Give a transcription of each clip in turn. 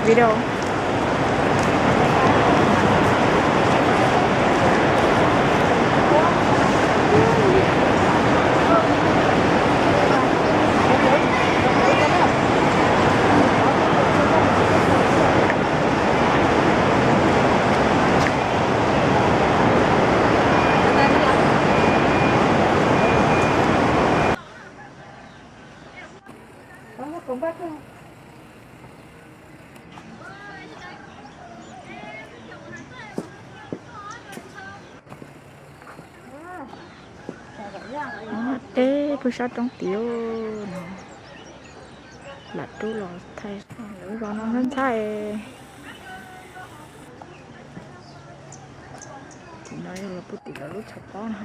Video. Deb puag sab roob tid no, lam rub los thaij lawv zos no ntxhab ntxhab. Tim no yog los puag tim lawv lub tshav pob no.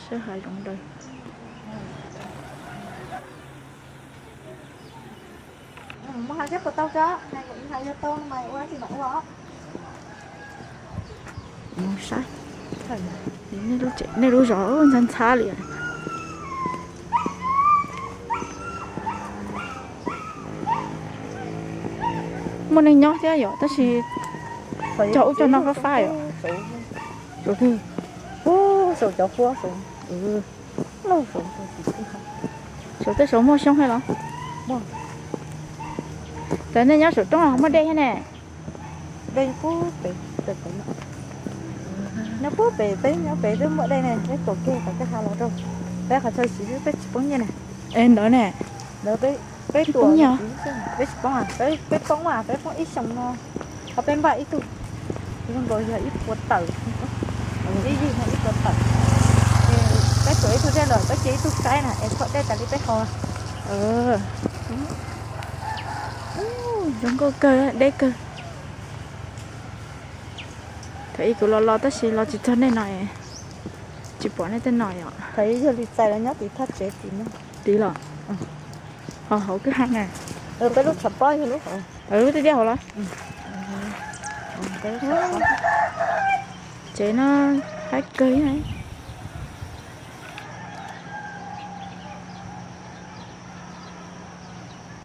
Sab hav zoov ntawd. Mus saib, nej lub zos ntxhab ntxhab li. Muaj neeg nyob thiab yom, tab sis cog ub cog no fab fab yom. Saum cov huab saum, saum tej saum muaj xyoob thiab los? Cov nej nyob saum roob los muaj dej thiab ne? Dej puag pem, nyob puag pem, peb nyob pem twb muaj dej ne, peb kaum kiag tom kwj ha los rau. Peb qhov chaw siv xwb peb tsis poob nyiaj ne. Es ntawd ne? Ntawd peb, peb tuam, peb tsis poob, peb poob mas peb poob ib xyoos no, qhov peb npaj ib tug zoo nkaus yog ib puas tawm, ib yig no ib puas tawm. Peb tuam ib tug dej lawm peb cia ib tug saib na es tshuam dej tas li peb haus. Zoo nkauj kawg, deb kawg. Thaum ub kuv los los tab sis los tsis txog nej no, tsis pom nej tej no yom. Thaum ub yog li txais los nyob tim thaj tsev tim no. Tid los? Ho hauv kwj ha na. Peb lub tshav pob yog lub hauv. Lub tiaj tiaj hauv los? Tsev no haib kawg.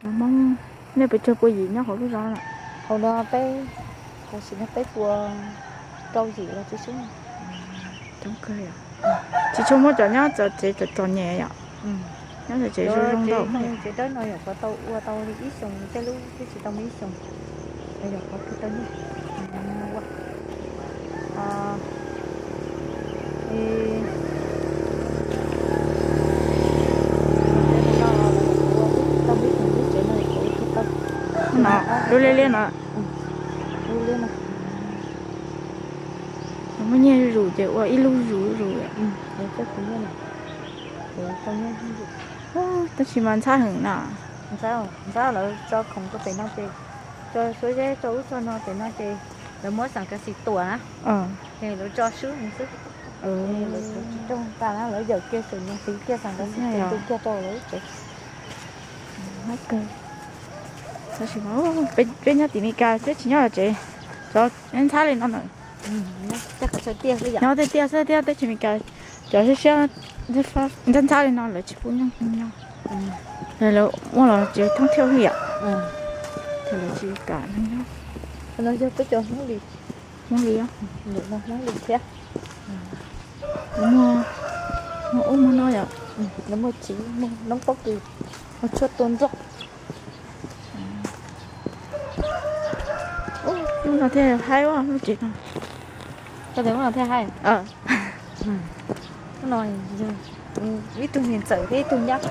Hmoob, nej puas cuag pua yim nyob hauv lub zos no? Hauv no peb, tam sim no peb puas rau yim los tsis sub. Coob kawg yom. Tsis tshua muaj cov nyob txawv tsev txom txom nyem yom. Nyob txawv tsev zoo zoo ntau. Tsev dawb no yog qhov tau ua tau li ib xyoos, tej lub twb tsis tau muaj ib xyoos, yog qhov twg tau nyiaj. Tau muaj ib xyoos lub tsev no tau. Lub liab liab no. Muaj nyiaj zuj zus ces ua ib lub zuj zus. Tab sis mas ntxhab heev na. Ntxhab lawv tso khoom rau pem no ces, tso suab zeb rau ub tso no pem no ces lawv muab xam kas xis tuam na, ces lawv tso swb xwb. Lawv tsis rooj tas na, lawv yawm kiag xwm ntxeev tiv kiag xam kas xis tuam kiag rau lawv lub tsev. Tab sis peb nyob tim Mes Kas peb tsis nyob tsev, cov ntxhab li no na. Nyob tiag tiag xwb thiab teb chaws Mes Kas cov siab siab ntxhab ntxhab li no lawv tsis pub nyob nyob. Lawv muaj los tsev thoob thiaj li yam. Lawv tsis kam nyob. Yog peb cov Hmoob li, Hmoob li, Hmoob li thiab. Muaj, muaj ub muaj no yom. Muaj txiv muaj noob pob kws, muaj tshuaj tua nroj. Lub no thiaj haib ua lub tsev no. Koj tias lub no thiaj haib? Ib tug niag ntxawm thiab ib tug nyab,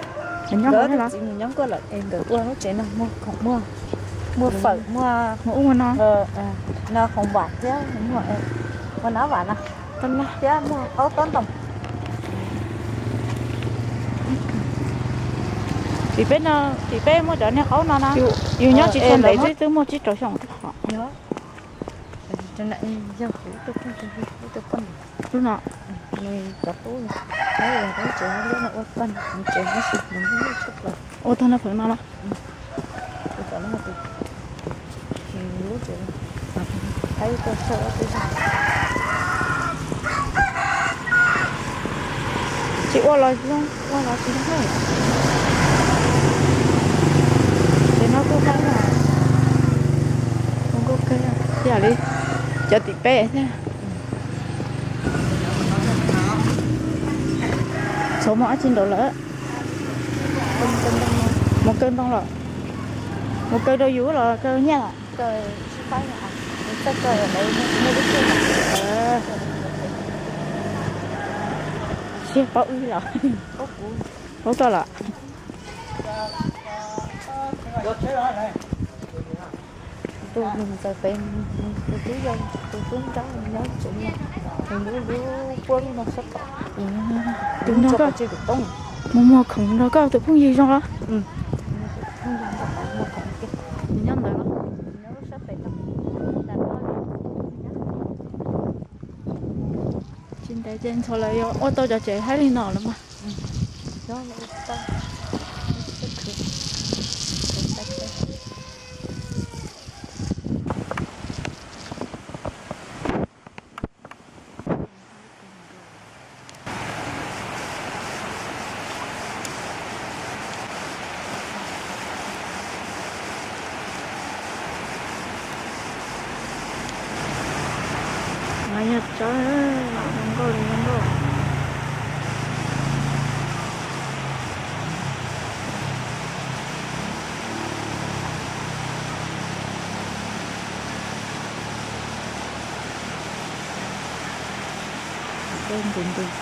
nkawd tus txiv mus nyob nkuaj lawm es nkawd ua lub tsev no muag khoom muag, muag fawm muag ub muag no, no khoom vam thiab muag, muag nab vam no thiab muag qaub tob ntoos. Tim peb no, tim peb muaj cov niag qaub no na, yus nyob tsis tshua ntev xwb twb muaj tsib rau xyoo twb qhov. Lub no, ua tag no pheev no los. Tsis ua los zoo, ua los tsis zoo. Ces no kuj qab no, zoo nkauj kawg, ib yam li cov tim peb thiab. Txhoov mus dab tsi nraud lawm? Mus kaw ntoo los? Mus kaw rau yus los kaw nyiaj los? Siab paub wb los? Paub koj los? Tus ntxawm pem, tus tub yau, tus tub nrab nyob tsev no, nws lub lub puab lub no sab tom. Tus no koj mus muag khoom nrog koj tus phooj ywg zoo los? Nws nyob ntawd los? Tsis ntev ces ntxhua lawv yuav ua tau cov tsev haib li no lawm mas. No yog tsob zoo nkauj li zoo nkauj. Ntus ntus,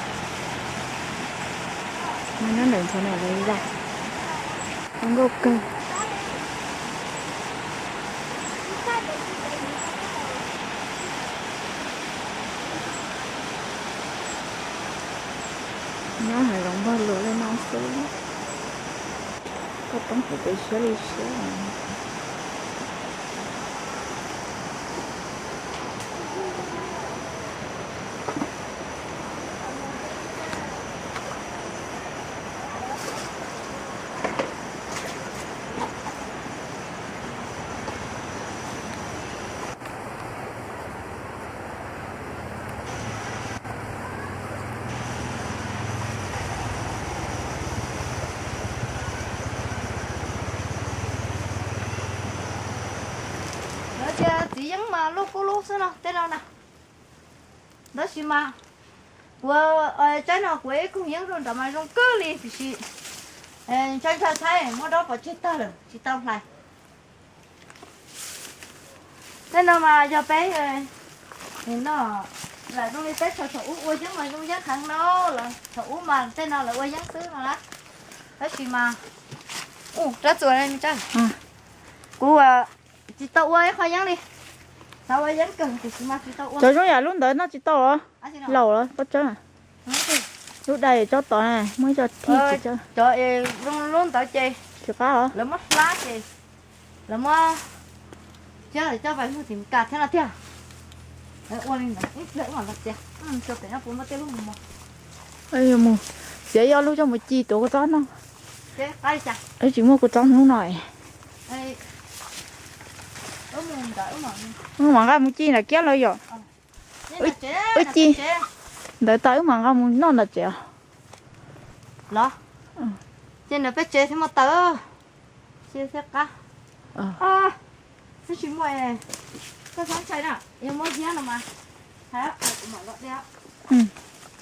nyob ntawm ntxhua na lawv zaj, zoo nkauj kawg. Nyob hav zoov npog luas li no xwb, koj poob kuv pes siab li siab. Lawv tias txiv yeeb mas luj kub lub xwb no tej no na. Tab sis mas kuv, tsaib no kuv ib koog yeeb rau nrad mas zoo kawg li tiam sis ntshai ntshai thaib muab dob pov tseg tag lawm tsis tau hlais. Tej no mas yog peb no, lam zoo li teb chaws thaum ub ua yeeb mas zoo yeeb heev no, thaum ub mas tej no lawv ua yeeb xwb no na. Tab sis mas, rab txuas, kuv, Tsis tau ua ib qho yeeb li. Xav ua yeeb kawg tiam sis mas tsis tau ua. Cov zoo yam lub ntawd noj tsis tau os. Laus lawm pob tsawb. Lub dai tsob tod na, muaj ib co thij tsis tsob. Cov lub ntawd ces tsis qab os. Lawv muab hlab ces lawv muab thiab lawv coj pais mus tim Meskas thiab no tiag. Lawv ua li ntawd ib pliag wb mam los txiav. Xyov pem no puas muaj tej lub mus mos. Mus txiav ib ob lub coj mus ci tuav kua txob noj. Wb tsis muaj kua txob hnub no. Wb mam nqa mus ci nram kiab lawm yom. Wb ci ntawd tas wb mam nqa mus noj nram tsev os. Los, ces nram peb tsev thiaj muaj taws. Siab thiab qab. Twb tsis muaj, koj txhob ntshai na, yog muaj hiab no mas hais kuv mam los de.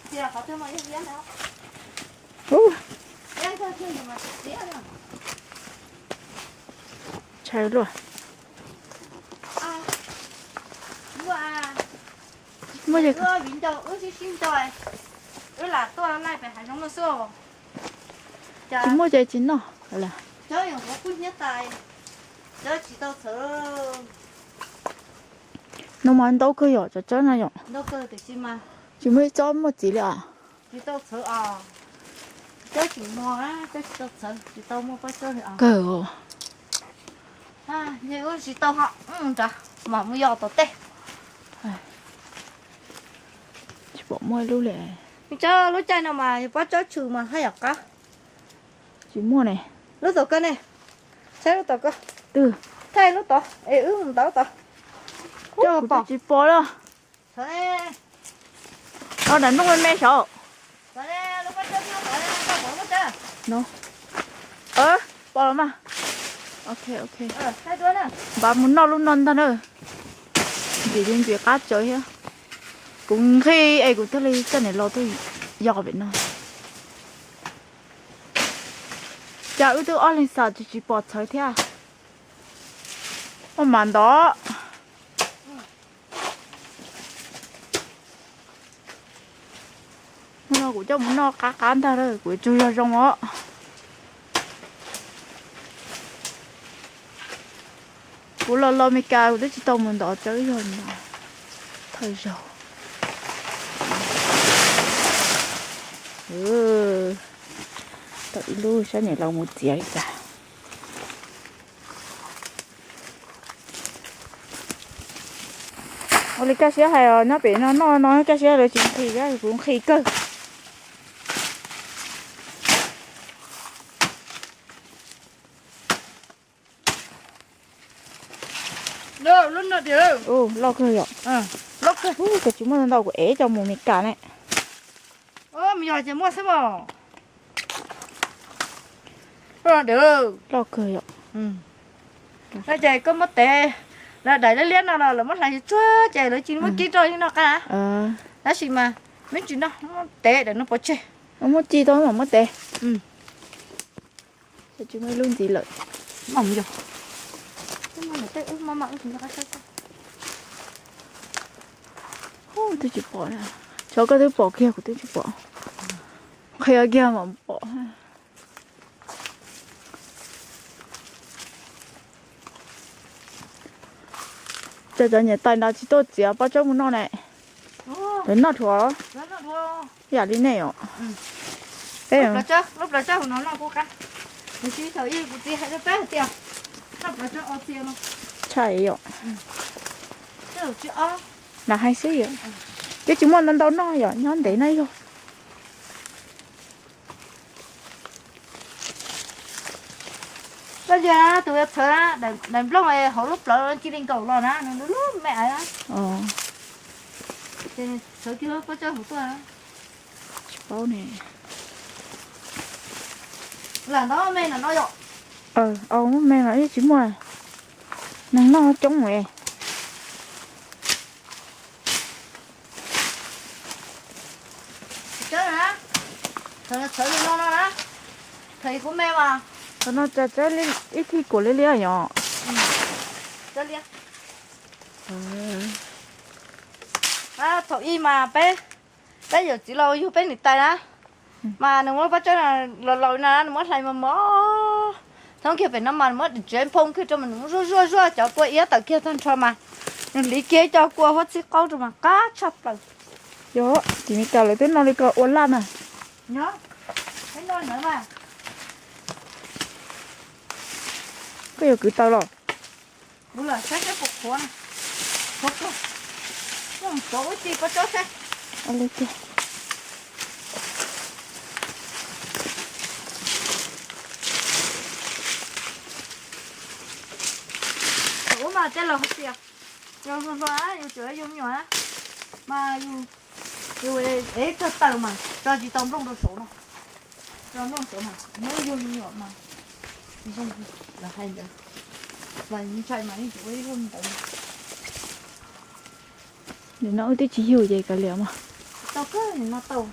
Tsis qhov twg muaj ib hiab no. Ntshai luaj. Muaj viv ncaus wb sib sib nco, wb lam tuaj laij pem hav zoov no xwb. Tsis muaj ces tsis noj. Cov yog kuv kuj hnyiab tas, cov tsis tau txhawv. No mas ntau kawg yom, cov tsawb no yom. Tsis muaj ib tsob muaj txiv li os. Tsis tau txhawv os. Cov tsis mos, cov tsis tau txhawv, tsis tau muaj pob tsawb li os. Kawg os. Yog wb tsis tau ho nrad, mam mus yos tom tej. Tsis pom muaj ib lub li. Cov lub caij no mas yog pob tsawb tshwm mas haj yam qab. Tsis muaj ne. Lub tom koj ne. Saib lub tom koj. Twg? Thaij lub tod es wb mus ntawd tod. Coj kuv twb tsis pom li. Los daim nplooj me me saud. Pom los mas. Ok, ok. Npaj mus noj lub no ntag na. Ntxim li ntxim qab tsawv thiab. Kuv nqhis es kuv thiaj li coj niam laus tuaj yos pem no. Cas wb twb ob leeg xav tsis tsis pom txhawv thiab. Ua mas ntov. Hnub no kuv coj mus noj qab qab ntag lawm, kuv tsaug zog zoo os. Kuv los los Meskas kuv twb tsis tau mus ntov tsawb zog no. Thawj zaug. Tau ib lub sab niam laus mus txiav li cas. Ua li kaj siab hais os, nyob pem no noj no kaj siab lawv tsis nqhis, kuv nqhis kawg. Loj kawg yom. Loj kawg, kuv tsis muaj ntau kuv ev coj mus Meskas ne. Yog ces muaj xwb mas. Loj kawg yom. No ces koj muab tev, lawv daim liab liab no los lawv muab hlais tsuag ces lawv cia li muab kib rau li no qab. Tab sis mas me ntsis no muab tev daim no pov tseg. Muab ci tau mam muab tev. Tsis muaj ib lub ntxiv lawm. Twb tsis pom, xyov koj twb pom kiag kuv twb tsis pom. Qhia kiag mam pom. Cas cov niam tais nrad tsis tuaj txiav pob tsawb mus noj ne? Lawv noj dhuav los? Yam li nej os. Ntshai yom. Lam hais xwb yom. Twb tsis muaj ntau ntau noj yom, nyob ntev na yog. Koj cia tus txhawv daim nplooj hauv lub plawv cia li nkaum los na, nws lub lub me aiv na. Txhawv kiag pob tsawb hauv tuaj. Tsis paub ne. Lam ntau me lam no yom. Au, me mas ib tsis muaj neeg noj coob li. Txhawv li no no na. Thaum kuv me mas, thaum no txawb ib thij kuam liab liab yom. Thaum ub mas peb, peb yawm txiv laus yug peb niam tais na, mas nws muab pob tsawb los laus na, nws muab hlais mos mos, Thoob kiag pem no mas muab tsev phoo kiag rau mas nws muab zuaj zuaj zuaj cov kua iab tawm kiag tag nrho mas nws hliv kiag cov kua huab txhib qaub rau mas qab tshaj plaws. Yog, tim Meskas lawv twb noj li ko ua laj na. Nyob, peb noj ntawd mas. Koj yuav kwv taws los? Kuv los saib saib puas qhuav na. Qhuav kawg. Koj mus tsuav ua ci koj tsob saib. Ua mas tej laus hais tias yog hluas hluas yus tseem yog me nyuam mas yus, yus ev kawg taws mas tso tsis tau nplooj rau saud no. Tso nplooj saud mas nyob yug me nyuam mas tsis zoo li lawv hais ntawd. Mas ntshai mas yeej tsis ua ib lub ntawd. Nim no wb twb tsis yug ces kav liam mas. Tau kawg nim no tau.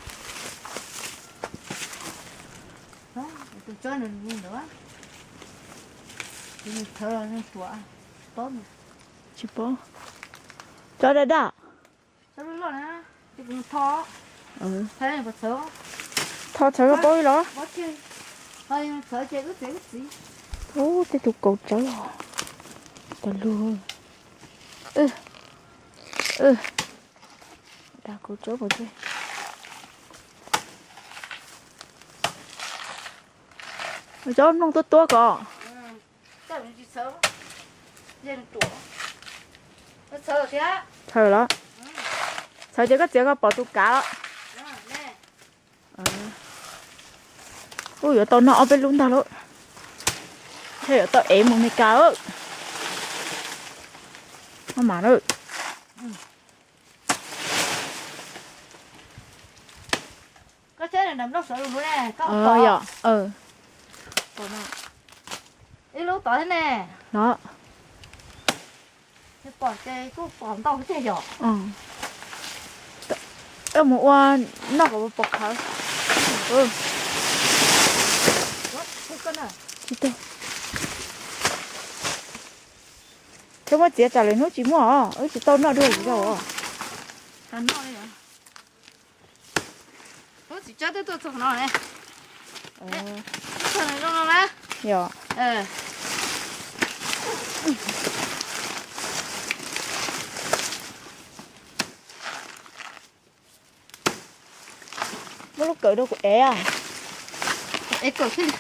Tus tsob nws li ntawd, nws txhawv los nws tuav, tsis paub. Tsis paub. Tsob daj daj. Tsob loj loj na, ces kuv mus tho. Tho txhawv koj paub li los? Txhawv ces wb txiav wb txiv. Ub, tej tus kaus tsawb os. Tau lug. Dag kaus tsawb pov tseg. Cov nplooj tuab tuab ko. Txhawv los? Txhawv ces koj txiav koj pom tus kav los? Ub, yuav tau noj ob peb lub ntag lauj. Thiaj yuav tau ev mus Meskas. Maj mam lawm. Koj txhawb nram nplooj saud lub ne, koj pom. Yog, ib lub tod thiab ne. No. Pom ces kuj pom ntau tiag yog. Mus ua noj kom pom khawv. Tsis tau. Thiab muab txiav tsam lwm hnub tsis muaj os, wb tsis tau noj dua zaum os. Lub txiv tsawb twb tuaj txog no ne. Txog nws zoo no na. Yog. Muab lub kawm rau kuv ev. Ev kawm thiab.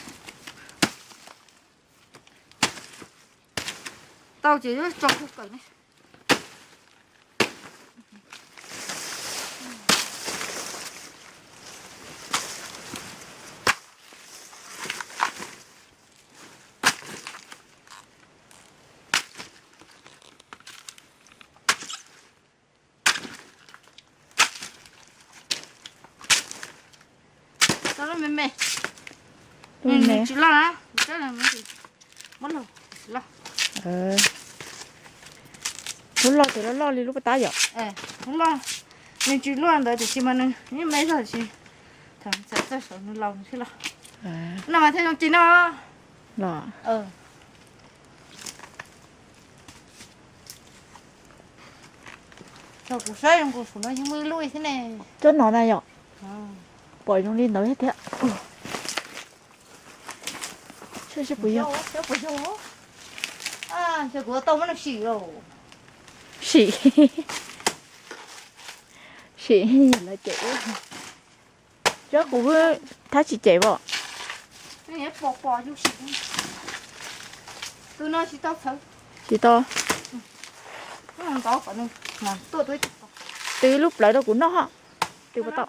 Tau ces tso kawm ne. Tau lub me me. Nws tsis loj na, muab loj tsis loj. Lub loj ces loj loj li lub paj tab yom. Lub loj, nws tsis luaj ntawd tiam sis mas nws yeej me zog tiam sis thaum txawm txawj saum nws laus nws thiaj loj. No mas thiaj zoo ci noj. Los. Thaum kuv saib zoo nkaus saum no yeej muaj ib lub thiab ne. Tsob no na yom. Pom zoo li ntawd thiab. Saib puas yog. Xyov kuv tau muab nws sim lauj. Sim. Sim lawv cem ub. Tsob kuv thab tsis cem os. Tsis tau. Twb lub plawv rau kuv noj. Twb puas tau.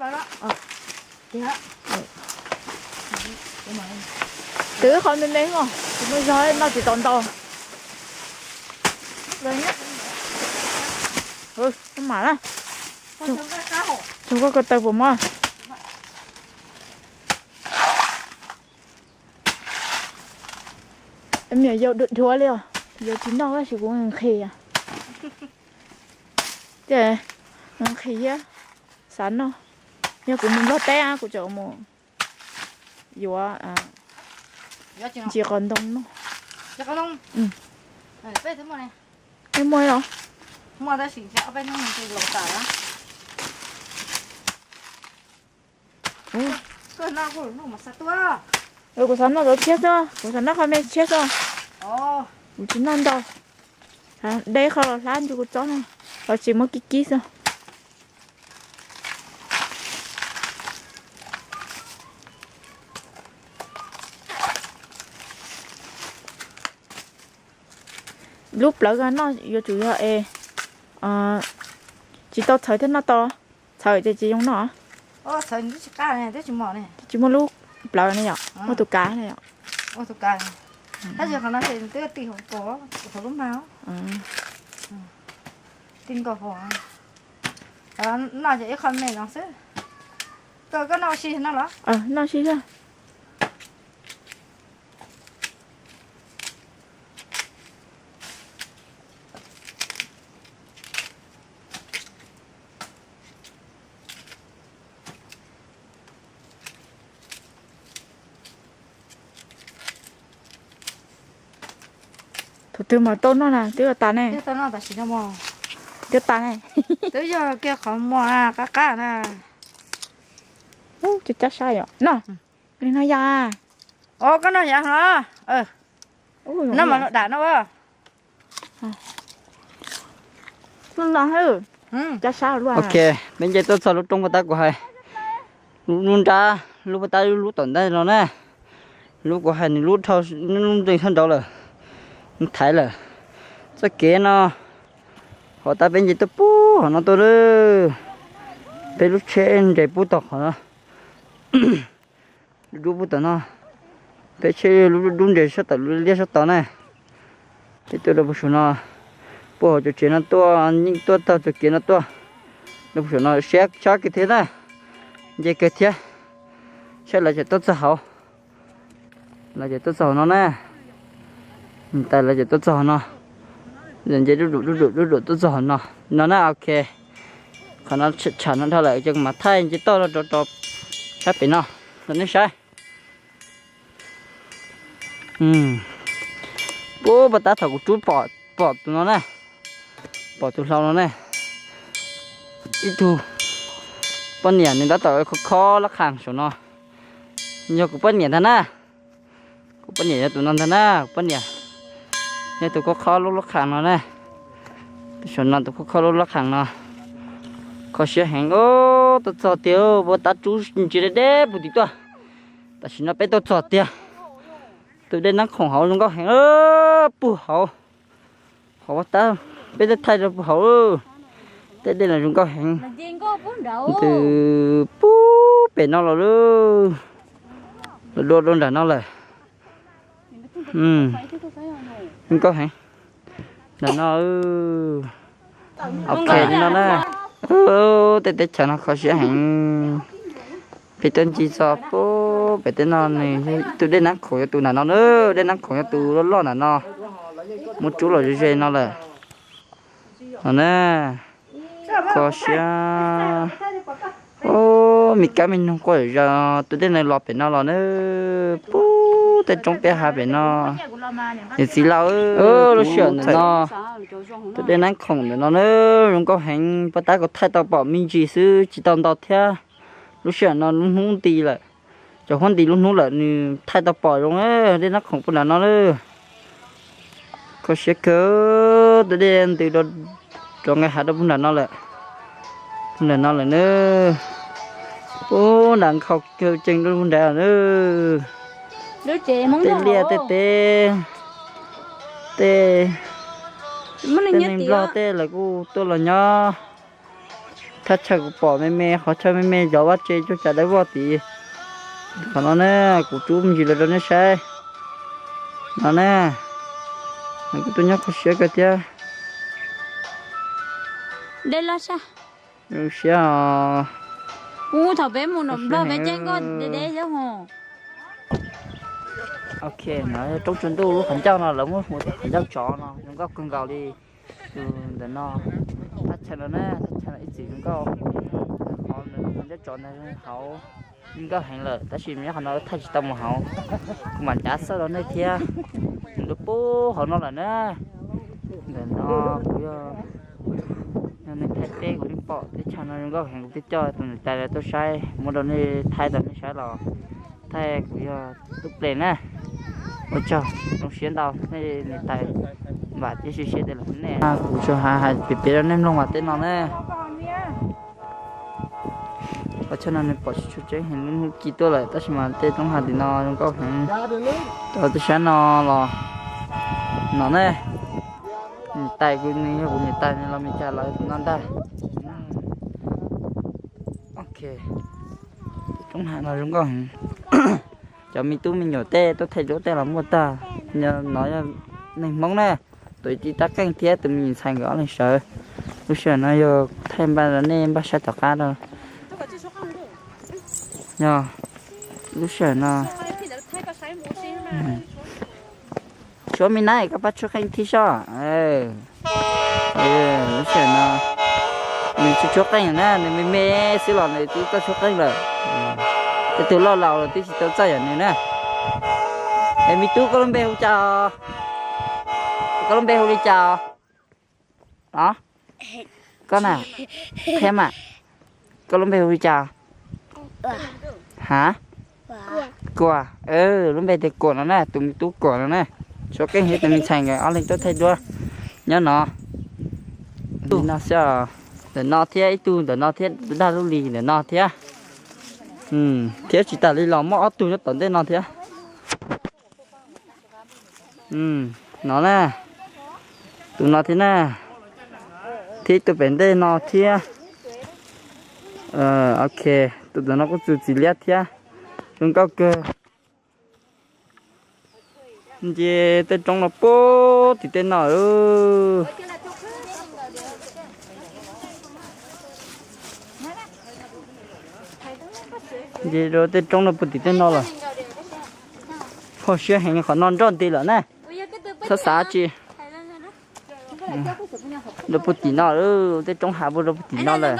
Twb qhov me me os, kuv muaj zog noj tsis tau ntau. Mam na. Tsuag koj ko taw puas mob. Me nyuam yaus dhuav dhuav li os, yaus tsis noj tab sis kuv nqhis. Ces nqhis thiab, xav noj. Yog kuv mus Nplog teb kuv tseem mus yuav ntsis qos ntoo noj. Peb muaj los? Muaj tab sis ob peb hnub no ces laus tas lawm. Koj noj kuj lub mas xav tuaj. Kuv xav noj tov tshiab xwb, kuv xav noj qho me tshiab xwb. Kuv tsis noj ntau. De qho los hlab ntshe kuv txob no, los tsis muab kib kib xwb. Lub plawv noj yuav tsum yog es tsis tau txhawv thiab noj tau. Txhawv ces tsis zoo noj. Tsis muaj lub plawv ne yom, muaj tus kav ne yom. Tab sis qhov no ces twb ti hauv lub mag, ti nkaus hauv. Noj ces ib qho me no xwb. Koj noj ua si no los? Noj si xwb. Thaum twg mas tau noj na, twb tas ne. Twb tas ne. Twb yog kiag qhov muag qab qab na. Cab sab yom no. Li no yog. Os, koj noj yav no. Noj mas dam no. Ok, peb nce tuaj txog lub roob puag ta kuv hais, lub nrab, lub puag ta lub tom ntej no na. Lub kuv hais nws lub dhau, lub nreeg sab nraud lawm, thaiv lawm. Txoj kev no, hov tas peb nce tuaj puag hov no tuaj lawm. Peb lub tsheb nres puag tom qhov no. Dub dub puag tom no, peb tsheb lub dub dub nres sab tom lub liaj sab tod na. Peb tuaj rau puag saum no, puag hauv cov tsev no tuaj, yeej tuaj taug cov kev no tuaj. Rau puag saum no siab tshaj kawg thiab na, nce kawg thiab. Saib lawv tseem tuaj txog hauv, lawv tseem tuaj txog hauv no na. Tais lawv tseem tuaj txog hauv no, nce dub dub dub dub tuaj txog hauv no, no na. Ok, qhov no tsham no dhau lawm ces kuv mam thaij nce toj rau rau sab pem no rau nej saib. Puag puag ta thaum kuv rub pom, pom tus no na, pom tus hlau no ne. Ib tug poj niam nws tab tom khob khob lab qhaas saum no. Yog kuv poj niam ntag na. Kuv poj niam yog tus no ntag na, kuv poj niam yog tus khob khob lub lab qhaas no na. Saum no tus khob khob lub lab qhaas no. Kho siab heev, tuaj txog tiag, puag ta rub ntsia deb deb puag tim tuaj. Tam sim no peb tuaj txog tiag. Tus dej Nab Khoom hauv zoo nkauj heev, puag hauv. Qhov tab peb thaij rau puag hauv, tej dej no zoo nkauj heev. Tus puag pem no los lawm, los dua rau nram no lawm. Zoo nkauj heev nram no. Ok li no na. Tej teb chaws no kho siab heev. Peb tuaj ncig txog puag pem tej no nws, tus dej Nab Khoom yog tus nram no na, dej Nab Khoom yog tus loj loj nram no, muab rub los ze ze no lawm. No na, kho siab. Ub, me kab me noog quaj zom zaws, tus dej no los pem no los na, puag tej roob peb hav pem no. Niam txiv laus, lub sij hawm ntawm no, tus dej Nab Khoom ntawm no na, zoo nkauj heev, puag ta kuv thaij tau pom me ntsis xwb tsis tau ntau thiab. Lub sij hawm no lub hnub nti lawm, cov huab nti lub hnub lawm nws thaij tau pom zoo dej Nab Khoom puag nram no na. Kho siab kawg, tus dej ntws rov nqes hav rau puag nram no lawm. Puag nram no lawm na. Ub, nram nkhaus kawg ceev rau puag nrad lawm na. Tej liaj tej teb, tej, tej neeg Nplog tej lawv kuj tuaj los nyob. Thaj chaw kuv pom me me, qhov chaw me me zov vaj tse cuag cas dawb vog tid. Qhov no na, kuv rub me ntsis los rau nej saib. No na, nws kuj tuaj nyob kho siab kawg thiab. Zoo siab os. Thaum peb mus nram Nplog peb caij nkoj deb deb xwb hos. Ok, no roob tsua ntuj lub qhov ncauj no lawv muab hu tias qhov ncauj tsov no zoo nkauj kawg nkaus li. Tus ntawm no, thaj chaw no na, thaj chaw no ib txwm zoo nkauj. Qhov ntawm lub qhov ncauj tsov ntawd hauv zoo nkauj heev lawm, tab sis nyob qhov no thaij tsis tau mus hauv. Kuv mam ncav xauj rau nej thiab. Nws tuaj puag hauv no lawm na. Ntawm no kuv yog, yog neeg Thaib teb, kuv yeej pom teb chaws no zoo nkauj heev, kuv thiaj coj tus niam tais lawv tuaj saib, muab rau nej thaij rau nej saib los. thaij kuv yog Tub Ples na. Ua tsaug, zoo siab ntau nej niam tais vam thiab sim siab tias los nej. Kuv tsuas hais hais piav piav rau nej mloog mas tej no ne. Qhov chaw no nws pom tsis tshua tseeb heev, lub hnub ci tuaj lawm tab sis mas tej roob hav tim no zoo nkauj heev. Rau tej sab no los no ne. Niam tais kuv nws yog kuv niam tais nws los Meskas lawm no ntag. Ok, roob hav no zoo nkauj heev. Cov me tub me nyuam tej tuaj thaij duab tej los muaj tag. No yog neeg Hmoob na, tus tij Tab Qeej thiab tus me ntxhais nkawd ob leeg sawv. Lub sij hawm no yog thaij npaj rau nej npaj saib tom qab rau. Yog lub sij hawm no, tshuab me na, koj pab tshuab qeej thib sob. Lub sij hawm no nws tsis tshuab qeej na, nws me me xwb los nws twb tau tshuab qeej lawm. Tej tug loj laus los twb tsis tau txawj yam nws na. Es me tub, koj lub npe hu cas? Koj lub npe hu li cas? Os, koj na, qhia mas, koj lub npe hu li cas? Ha? Kuam. Lub npe tias Kuam no na, tus me tub Kuam no na. Tshuab qeej thiab tus me ntxhais nkawd ob leeg tuaj thaij duab nyob no. Tus no xwb, ntawm no thiab ib tug ntawm no thiab, dag lub li ntawm no thiab. Thiab tsis tas li los muaj ob tug nyob tom ntej no thiab. No na, tus no thiab na, thiab tus pem ntej no thiab. Ok, tus ntawm no kuj txus txiv liab thiab. Zoo nkauj kawg. Nce tej roob no puag tim tej no. Nce rau tej roob no puag tim tej no lawm. Kho siab heev, qhov no nroj nti lawm na. Txhob xav tsi. Rau puag tim no, tej roob hav puag rau puag tim no lawm.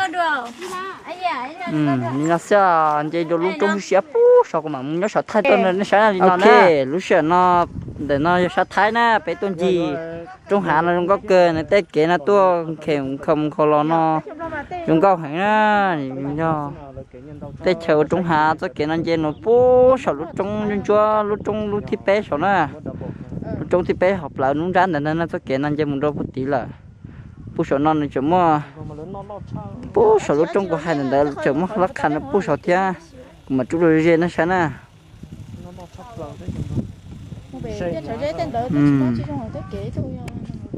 Li no xwb, nce rau lub roob siab puag saud, kuv mam mus nyob saum thaij tuaj nej saib li no na. Lub sij hawm no, ntawm no yog sab Thaib na, peb tuaj ncig roob hav no zoo nkauj kawg, nws tej kev no tuaj nkhaus mus nkhaus los no zoo nkauj heev na. Yog teb chaws ua roob hav, txoj kev no nce mus puag saum lub roob ntsuab ntsuab, lub roob lub thib peb saud na. Lub roob thib peb hauv plawv lub nrab ntawd na, txoj kev no nce mus rau puag tid lawm. Puag saum no nws tseem muaj, puag saum lub roob kuv hais ntawd tseem muaj lab qha puag saud thiab. Kuv mam rub los ze nej saib na.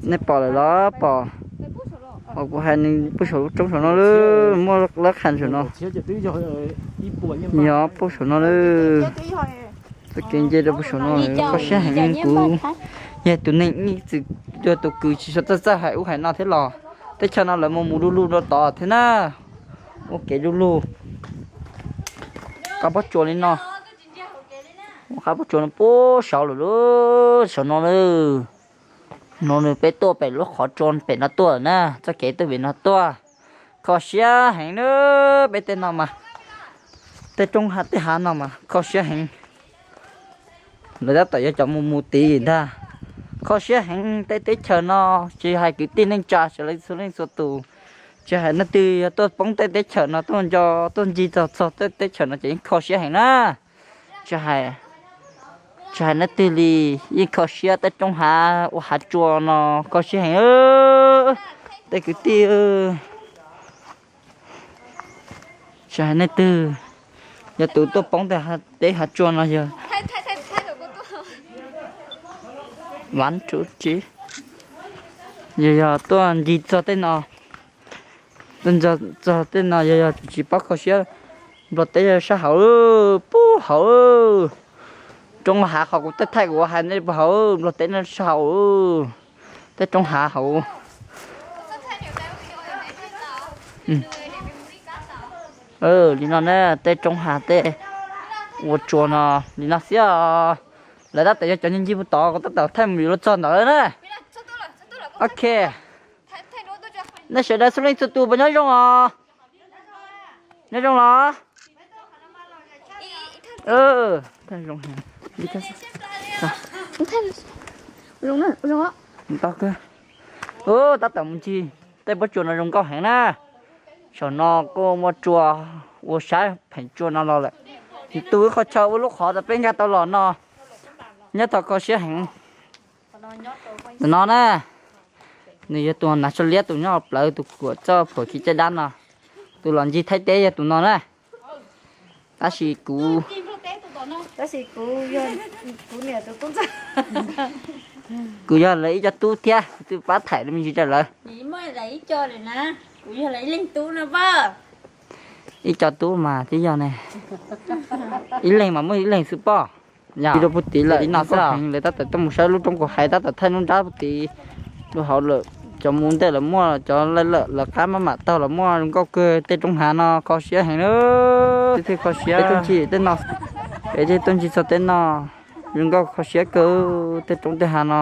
Nej pom lawm los pom, uas kuv hais nws puag saum lub roob saum no lawm, muaj lab qha saum no. Yog puag saum no lawm. Txoj kev nce rau puag saum no kho siab heev. Kuv yog tus neeg ib txwm yog tus kws tsis txawj txawj hais ub hais no thiab los, teb chaws no lawv mus mus du lug rau tod thiab na. Ua kev du lug, qab pob tsuas li no, ua qab pob tsuas no puag saud lawm, saum no lawm. No nws peb tuaj pem lub qhov tsua pem no tuaj na, txoj kev tuaj pem no tuaj. Kho siab heev na, peb tej no mas, tej roob hav tej hav no mas kho siab heev. Lawv tab tom yuav cov mus mus tid ntag. Kho siab heev, tej teb chaws no tsis hais kwv tij neej tsa sawv daws txhua leej txhua tus, tsis hais leej twg yog tuaj poob tej teb chaws no tuaj nco, tuaj ncig txog txog tej teb chaws no ces yeej kho siab heev na. Tsis hais, tsis hais leej twg li, yeej kho siab. Tej roob hav ua hav tsua no kho siab heev. Tej kwv tij, tsis hais leej twg yog tus tuaj poob tej teb hav tsua no yog, vav tsuv tsi, yog yog tuaj ncig txog tej no, tuaj ncig txog tej no yog yog tsis paub kho siab. Nplog teb sab hauv, puag hauv, roob hav qhov kuv thaij kuv hais nej puag hauv, Nplog teb no sab hauv. Tej roob hav hauv. Li no na, tej roob hav tej ua tsua no li no xwb os. Lawv tab tom yog cov ncig mus tod, kuv tab tom thaij mus yuav luag txog ntawd na. Ok, nej sawv daws txhua leej txhua tus puas nyob zoo os? Nyob zoo los? Tab tom mus ncig, tej pob tsuas no zoo nkauj heev na. Saum no kuj muaj tsua, ua sab pheem tsua no los lawm. Tsis tu ib qho chaw ua lub qhov rau peb nkag tau los no. Nyob tau kho siab heev. Tus no na, nws yog tus hnav tsho liab, tus nyob plawv tus kuam txoj phuam khi caij dab no. Tus los ncig Thaib teb yog tus no na. Tab sis kuv, tab sis kuv, kuv yog lawv ib co tub thiab, kuv twb pab thaij me ntsis rau lawv. Ib co tub mas twb yog ne. Ib leeg mas muaj ib leeg xwb pob. Yog rau puag tid lawm li no xwb, lawv tab tom tuaj mus saib lub roob kuv hais, tab tom thaij lub nrab puag tid. Lub hauv lawm, cov mus ntej lawv muaj, cov lawm lawv qab maj mam taug los muaj, zoo nkauj kawg. Tej roob hav no kho siab heev na. Tej kho siab, tej tuaj ncig tej no, peb tej tuaj ncig txog tej no, zoo nkauj kho siab kawg. Tej roob tej hav no,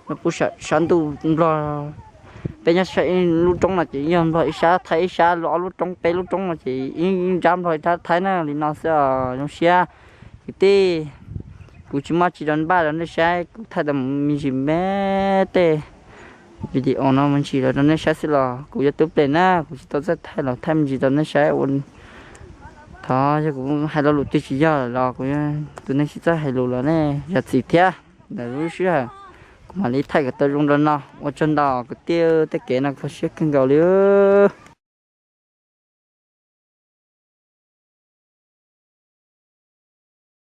no puag sab ntuj Nplog. Peb nyob saib ib lub roob no ces yog Nplog ib sab, Thaib ib sab, ob lub roob peb lub roob no ces ib nrab Nplog ib nrab Thaib na, li no xwb os. Zoo siab kwv tij, kuv tsis muaj tsi rau npaj rau nej saib, kuv thaij tau me ntsis me tej video no me ntsis los rau nej saib xwb los kuv yuav tub ples na, kuv tsis tau txawj thaij los thaij me ntsis rau nej saib ua. Thov yog kuv hais lo lus twg tsis yog los kuv tus neeg tsis txawj hais lus los nej zam txim thiab. Ntawm lub sij hawm kuv mam li thaij kom tau zoo rau no, ua tsaug ntau kwv tij, tej kev no kho siab kawg nkaus li.